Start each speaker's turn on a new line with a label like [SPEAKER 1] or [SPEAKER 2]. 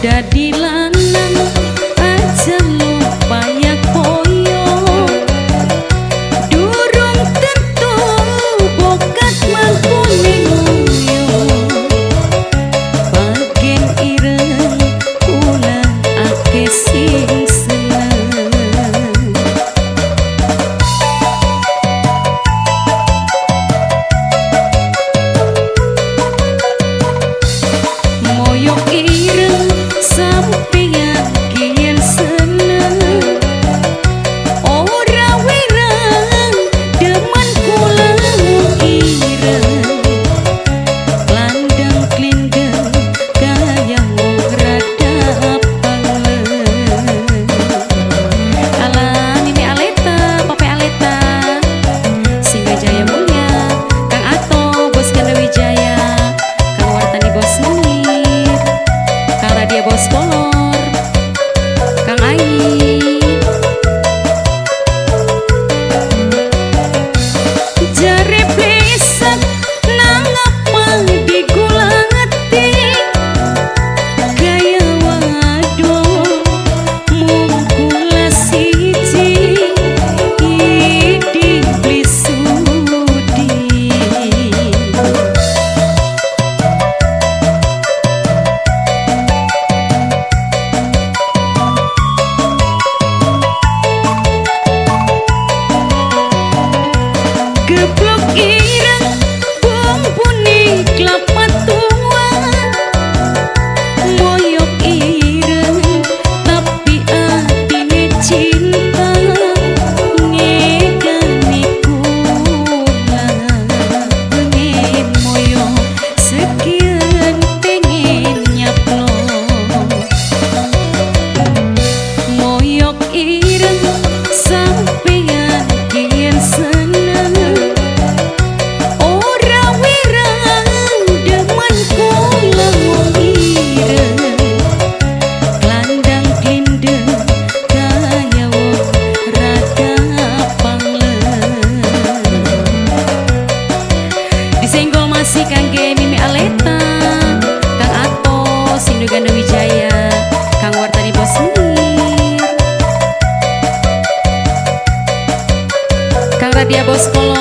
[SPEAKER 1] Dadi lanang aja lupa ya koyo, durung tentu bokat mangkune nguyu. Bagen ireng kula akeh sing seneng. Moyok ireng sampeyan kian seneng, ora wireng demen kula ireng. Landang klindeng kaya wong rada panglen. Alah Mimi Aleta, Pape Aleta, Singa Jaya Mulia, Kang Ato, Bos Gandawijaya, Kang Wartani Bos Munir, Kang Radia Bos Kolor, Kang Ai. Jare pleset nang apa digulati, kaya wadon mung kula siji iki beli sudi. Geblok ireng bumbune kelapa tua, moyok ireng tapi atine cinta ngegani kula. Pengen moyok sekian pengen nyaplok, moyok ireng sampeyan kian seneng, ora wireng demen kula wong ireng. Klandang klindeng kaya wong rada panglen. Disenggol masih kangge Mimi Aleta, Kang Ato, Sindu Gandawijaya, Kang Wartani Bos Munir, Kang Radia Bos Kolor.